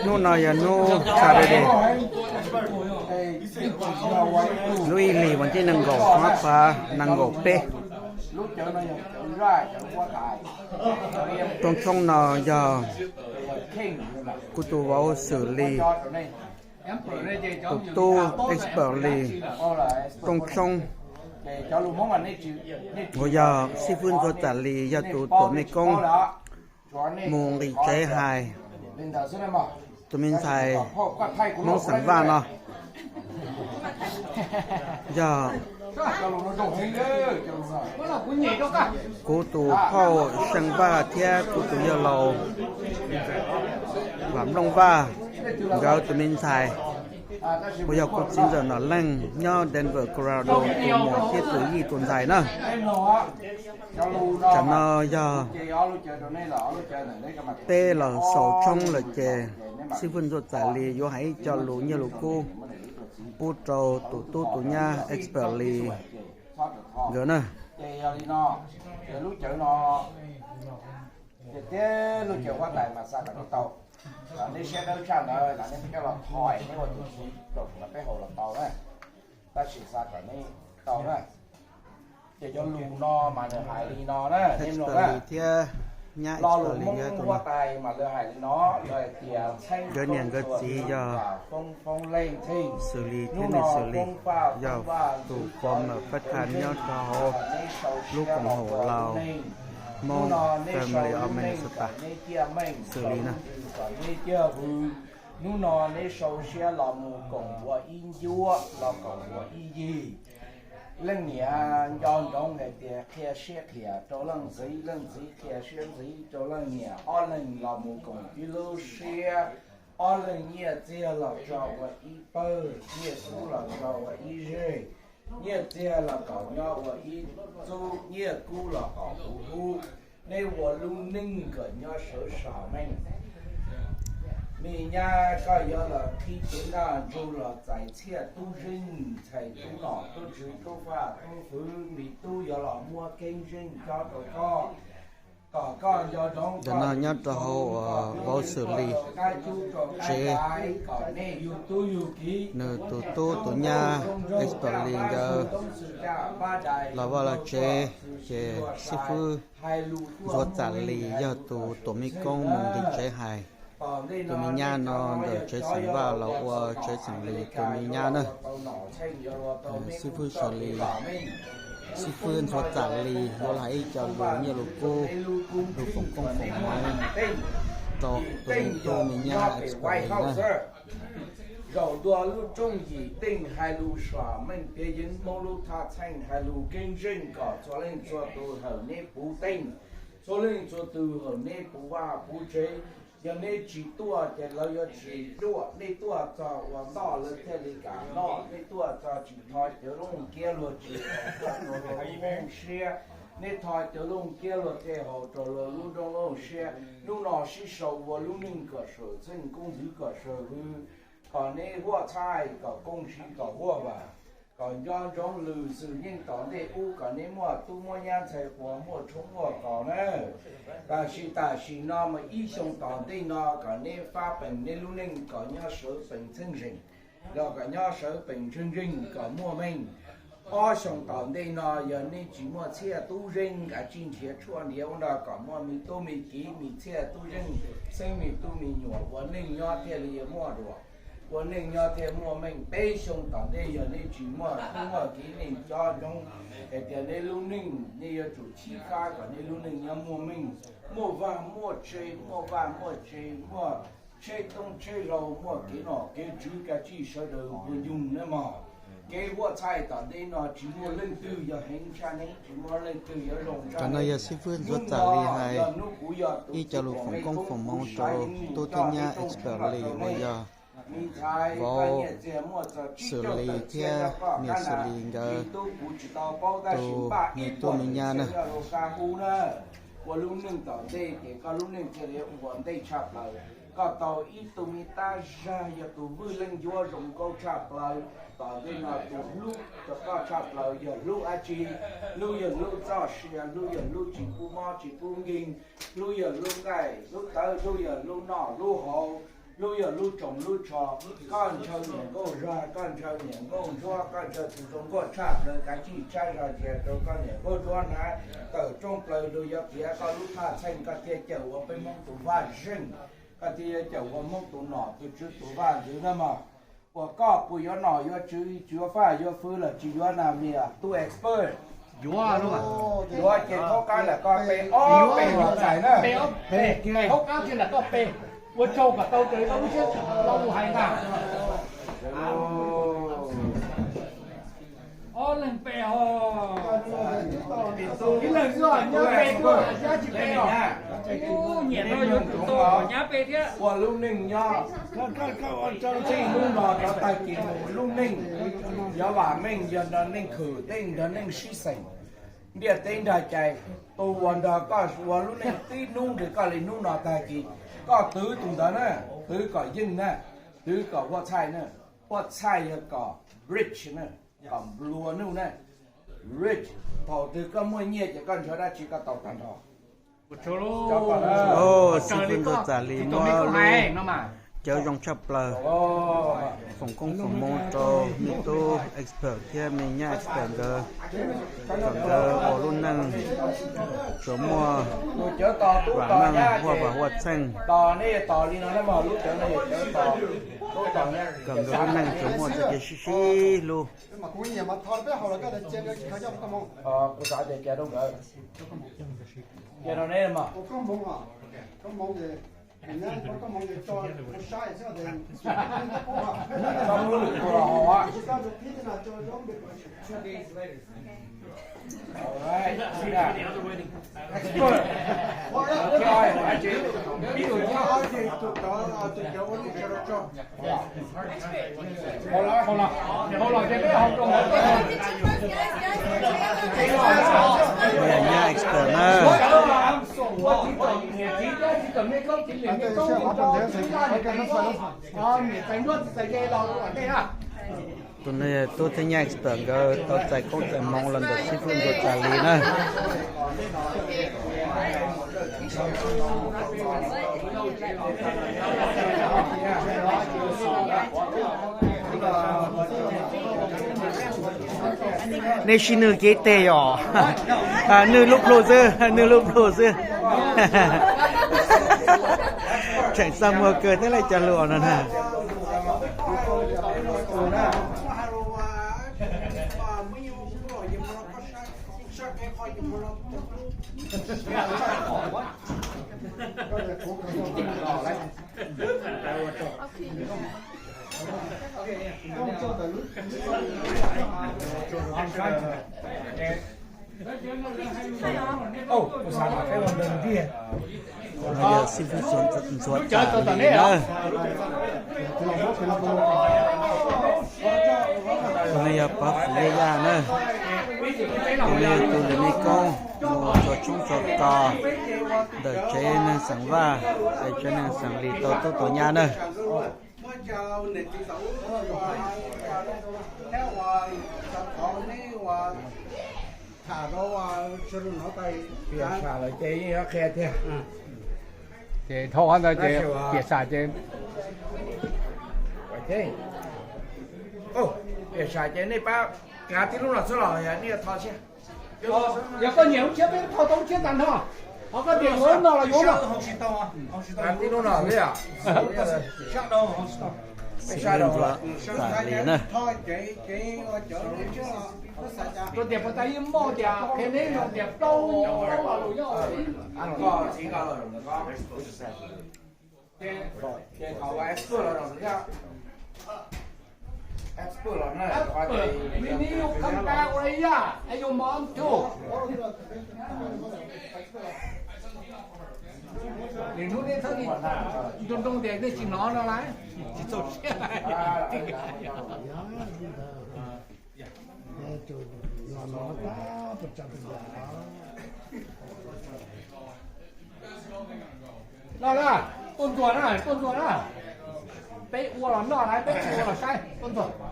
Hnub no yog hnub Saturday, lub ib hlis vas thib nees nkaum ob phav nees nkaum peb. Rooj tshoob no yog kuv tus vauv Xwm Lis, tus tub Expert Lis rooj tshoob, uas yog xib fwb Ntxhuav Txam Lis yog tus tuam mej koob mus nqis tsev hais. Tus me ntxhais Hmoob xeem Vaj no yog kuv tus phauj Xeem Vaj thiab kuv tus yawg laus Vam Nplooj Vaj, nkawd tus me ntxhais, uas yog kuv txiv ntxawm Nom Leej nyob Denver, Colorado tus muam thiab tus yij tus ntxhais na. Tam no yog peb los xaus tshoob lawm ces xib fwb Ntxhuav Txam Lis yuav hais ib co lus nyiaj lus kub pub rau tus tub tus nyab Expert Lis nkawd na. Ces yog li no, ces lub cawv no, ces thiab lub cawv huab tais mas xa kom nej tau, nej siab dawb tshaj ntawd los nej coj los thov neb ua tus txiv rau kuv peb haus los tau na, tab sis xa kom nej tau na. Ces cov lus no mas nws hais li no na, nej mloog na. Thiab nyab Expert Lis nkawd tus no, nkawd niam nkawd txiv yog Xwm Lis thiab Xwm Lis, yog tus former part-time nyob rau hauv lub koom haum Lao Hmoob Family of Minnesota, Xwm Lis na. Hnub no neb sau siab los mus koom ua ib ncuab los koom ua ib yig. Leej niam nco ntsoov hais tias qhia siab qhia rau leej txiv, leej txiv qhia siab ntxiv rau leej niam, ob leeg los mus koom ib lub siab, ob leeg nyiaj txiag los tso ua ib pawg, nyiaj kub los tso ua ib zeg, nyiaj txiag los kom nyob ua ib txub, nyiaj kub los kom huv huv. Neb ua lub neej kom nyob sawv sov meej. Me nyab, koj yuav los qhib cev ntaj ntsug los txais txhiaj tub zeej, txhais tub nom tub tswv tub faj tub fwv, me tub yuav los muab keeb zeej cob rau koj, kom koj nco ntsoov. Ntawm no nyob rau hauv vauv Xwm Lis tsev, nws tus tub tus nyab Expert Lis nkawd los vaj los tsev, ces xib fwb Ntxhuav Txam Lis yog tus tuam mej koob mus nqis tsev hais. Tus me nyab no ntawm tsev Xeem Vaj los ua tsev Xeem Lis tus me nyab na. Xib fwb Xwm Lis, xib fwb Ntxhuav Txam Lis yuav los hais ib co lus nyiaj lus kub, lus foom koob foom hmoov rau tus me tub me nyab Expert Lis na. Zaum ntua lub rooj yim teej hais lus sov meej, piav yeeb Hmoob lub thaj txheej, hais lus keeb zeej kom txhua leej txhua tus hawm neb puv teej, txhua leej txhua tus hawm neb puv vaj puv tsev. Yog neb tsis tuaj ces lawv yuav tsis tuaj. Nej tuaj txog ua ntoj lawv thiaj li kam noj. Nej tuaj txog tsis tho cov looj kiab luag tsis tho rau luag lub siab. Nej tho cov looj kiab luag thiaj haus rau luag lub nroog lub siab. Hnub no sib sau ua lub neej kom sawv txheej koob ntxwv kom sawv hwv, kom neb huaj txhaij kom koob siv kom huaj vam, kom nco ntsoov lwm xwm yeej tom ntej ub kom neb muaj tub muaj nyab ntxhais quav muaj tshoob muaj kos na. Tam sim tam sim no mas ib xyoo tom ntej no kom neb fab peem neb lub neej kom nyob sawv peem txheej zeem, los kom nyob sawv peem ntseeg ntseeg kom muaj meej. Ob xyoo tom ntej no yog nej tsis muaj txhiaj tub zeej kav tsij nrhiav tshuaj nrhiav ua nrog kom muaj me tub me kiv me txhiaj tub zeej, xeeb me tub me nyuam ua neej nyob thiaj li muaj dua, ua neej nyob thiaj muaj meej. Peb xyoo tom ntej yog nej tsis muaj tub muaj kiv nej nco ntsoov hais tias neb lub neej nej yuav tsum chib fab kom neb lub neej nyob muaj meej, muaj vaj muaj tse, muaj vaj muaj tse, muaj tsheb toob tsheb hlau, muaj kev nom kev tswv kav tsij sawv daws puas nyoog na mog. Kev huaj txhaij tom ntej no tsis muaj leej twg yog heev tshaj neb, tsis muaj leej twg yog zoo tshaj neb. Tam no yog xib fwb Ntxhuav Txam Lis hais ib co lus foom koob foom hmoov rau tub thiab nyab Expert Lis uas yog vauv Xwm Lis thiab niam Xwm Lis nkawd tus me tub me nyab na. Ua lub neej tom ntej ces koj lub neej thiaj li ua ntej tshaj plaws. Koj tau ib tug me tab zag yog tus vwj leej ncuab zoo nkauj tshaj plaws. Tom ntej no tus hlub rau koj tshaj plaws yog hlub dab tsi? Hlub yog hlub txoj sia, hlub yog hlub tsis pub mob tsis pub nkeeg, hlub yog hlub nqaij hlub tawv, hlub yog hlub noj hlub haus, hlub yog hlub tsoos hlub tsho. Koj ntshaw niam nkauj zag, koj ntshaw niam nkauj ntsuab, koj ntshaw tus zoo nkauj tshaj plaws, kav tsij tshaj zog cia rau koj niam nkauj ntsuab hnav tawm rooj plaws lug yuav piav koj lub thaj txheej, koj thiaj cawm ua peb Hmoob tus vaj zeej, koj thiaj yuav cawm ua Hmoob tus nom tus tswv tus vaj ntxwv na mog. Uas koj puas yuav nom yuav tswv, yuav faj yuav fwv los tsis yuav na, me tub expert? Yuav, yuav ces thaub qab lam koj pe ob pe los txais na. Thaub qab ces lam koj pe, ua tsaug kom tau raws li koj lub siab los mus hais ntag. Ob leeg pe ho, ib leeg xwb os, nyab pe xwb, nyab tsis pe os. Nyiam no yuav tsum tau nyab pe thiab. Ua lub neej nyob, hnub no rov tag kis mus lub neej, yog vam meej yog nrog neej khwv, tej nrog neej sib xeem, ntiaj teb nrog cai. Tus uas nrog koj ua lub neej tib hnub nrog koj li hnub no tag kis, koj twv tus ntawd na, twv kom yeej na, twv kom huaj txhaij na. Huaj txhaij yog kom rich na, kom nplua nuj na. Rich, thaum twg koj muaj nyiaj ces koj ntshaw dab tsi koj tau tag nrho. Xib fwb Ntxhuav Txam Lis muab lub cawv zoo tshaj plaws, foom koob foom hmoov rau me tub expert thiab me nyab expert nkawd, kom nkawd ua lub neej tsuas muaj vam meej huaj vam huaj txheej, kom nkawd lub neej tsuas muaj txoj kev sib sib hlub. Nyab expert na. Tus no yog tub thiab nyab expert nkawd tau txais koob txais hmoov los ntawm xib fwb Ntxhuav Txam Lis na. Nej sib nwj kev teg yom? Nwj lub plhu xwb, nwj lub plhu xwb. Tseem xaj muag kawg thiab lawm cov hluas no na. Yog xib fwb Ntxhuav Txam Lis na. Tus no yog Pov Fwm Yaj Yaj na. Tus no yog tus lwm me koob mus tso tshoob tso kos ntawm tsev neeg xeem Vaj, es tsev neeg xeem Lis tau tub tau nyab na. Piam sam lawm ces yeej yuav qhia tiag. Ces dhau qhov ntawd ces piam sam ces, piam sam ces nej pab kav tib lub no xwb los yog nej yuav tho thiab? Yog koj nyiam lub tshiab peb tho tau lub tshiab tag nrho. Ho koj tias yuav lub no los yuav no. Kav tib lub no xwb yom? Sib ntxuav txam li na. Rau tias puas tas ib moj tias qhia neb zoo tias plaub plaub los lus nyob. Expert, we need you come back, Australia, and your mom too. Nim hnub nej txhob nroo nroo tias nej tsis hnov no lawm, tsis txaus siab. No na. Tuaj ntxuag na, tuaj ntxuag na. Peb ua los noj na, peb tsis ua los saib, tuaj ntxuag.